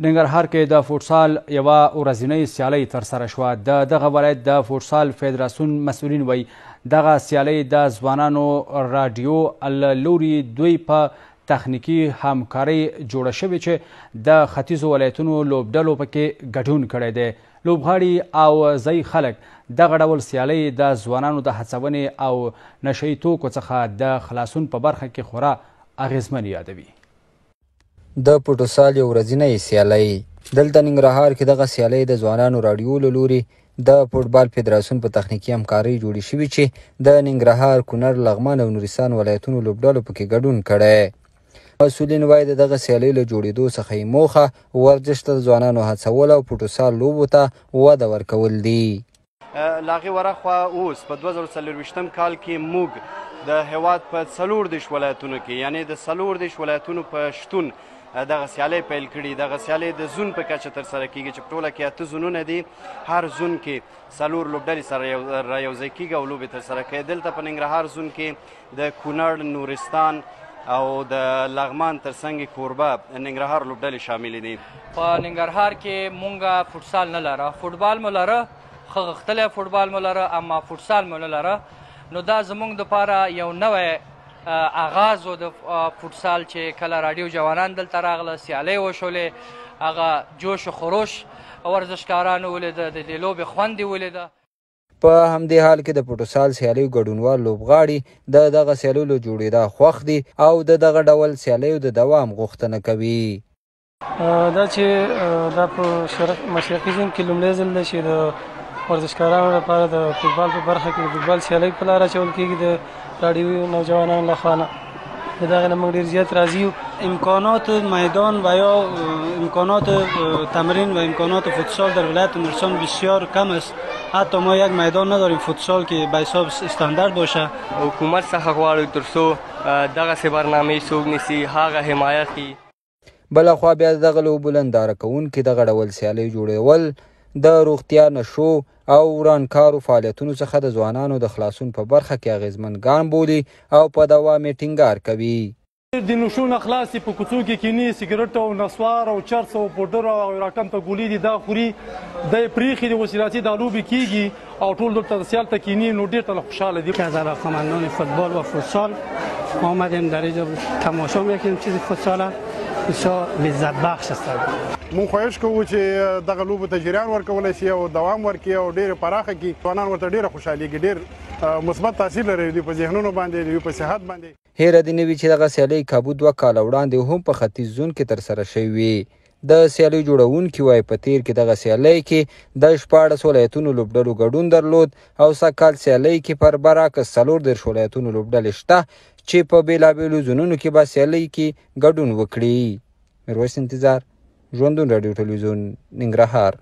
ننګرهار کې د فوټسال یوه ورځنۍ سیالۍ ترسره شوه. د دغه ولایت د فوټسال فدراسیون مسؤلین وایي، دغه سیالۍ د ځوانانو راډیو له لوري دوی په تخنیکي همکارۍ جوړه شوې چې د ختیځو ولایتونو لوبډلو پکې ګډون کړی دی. لوبغاړي او ځایي خلک دغه ډول سیالۍ د ځوانانو د هڅونې او نشه یي توکو څخه د خلاصون په برخه کې خورا اغېزمنې یادوي. د فوټسال یو ورځنۍ سیالۍ دلته ننګرهار کې دغه سیالۍ د ځوانانو راډیو له لوري د فوټبال فدراسیون په تخنیکي همکارۍ جوړې شوي چې د ننګرهار، کونړ، لغمان او نورستان ولایتونو لوبډلو پکې ګډون کړی. مسؤلین وایي، د دغه سیالۍ له جوړېدو څخه یې موخه ورزش ته د ځوانانو هڅول او فوټسال لوبو ته وده ورکول دي. له هغې ورخوا اوس په 2024 کال کې موږ د هیواد په 34 ولایتونو کې، یعنې د 34 ولایتونو په شتون دغه سیالۍ پیل کړي. دغه سیالۍ د زون په کچه ترسره کیږي چې په ټوله کې 8 زونونه دي. هر زون کې 4 لوبډلې سره را یوځای کیږي او لوبې ترسره کوي. دلته په ننګرهار زون کې د کونړ، نورستان او د لغمان ترڅنګ کوربه ننګرهار لوبډلې شاملې دي. په ننګرهار کې مونږ فوټسال نه لره، فوټبال مو لره، ښه غښتلی فوټبال مو لره، اما فوټسال مو نه لره. نو دا زمونږ دپاره یو نوی آغاز و د فوټسال چې کله راډیو جوانان دلته راغله، سیالۍ وشولې، هغه جوش و خروش ورزشکارانو ولیده، د دې لوبې خوند یې ولیده. په همدې حال کې د فوټسال سیالیو ګډونوال لوبغاړي د دغه سیالیو له جوړېدا خوښ دي او د دغه ډول سیالیو د دوام غوښتنه کوي. دا چې دا په مشرقي زون کې لومړی ځل دی چې د ورزشکارانو لپاره د فوټبال په برخه کې د فوټبال سیالۍ په لاره اچول کېږي د راډیوي نوجوانانو لخوا نه. د دغې نه موږ ډېر زیات راضي یو. امکانات میدان و یا امکانات تمرین و امکانات فوتسال در ولایت نورستان بسیار کم است. حتی ما یک میدان نداریم فوتسال که به حساب استاندارد باشه. حکومت څخه غواړو تر څو دغسې برنامې څوک نیسي هغه حمایت کړي. بله خوا بیا د دغه لوبو ننداره کوونکي دغه ډول سیالۍ جوړول د روغتیا، نشو او ورانکارو فعالیتونو څخه د ځوانانو د خلاصون په برخه کې اغېزمن ګام بولي او په دوام یې ټینګار کوي. د نشو نه خلاص په کوڅو کې کینی، سګرټ او نسوار او چرس او پوډر او راکم ته ګولې دي دا خوري، دا یې پرېښي دي. اوس راځي دا لوبې کېږي او ټول دلته سیال ته کینی، نو ډېر تنه خوشحاله دي. که از علاقه‌مندان فوتبال و فوتسال آمدیم در اینجا تماشا میکنیم چیز فوتسال بسیار لذت بخش است. مونږ خواهش کوو چې دغه لوبو ته جریان ورکولی شي او دوام ورکړي او ډېرې پراخه کړي. ځوانان ورته ډېره خوشحالېږي، ډېر مثبت تاثیر لري دوی په ذهنونو باندې، دوی په صحت باندې. هېره دې نه وي چې دغه سیالۍ کابو 2 کاله وړاندې هم په ختیځ زون کې ترسره شوې وې. د سیالیو جوړوونکي وایي په تېر کې دغه سیالۍ کې د 16 ولایتونو لوبډلو ګډون درلود او سږ کال سیالۍ کې پر برعکس 34 ولایتونو لوبډلې شته چې په بېلابېلو زونونو کې به سیالۍ کې ګډون وکړي. میرویس انتظار، ژوندون راډیو ټلویزیون، ننګرهار.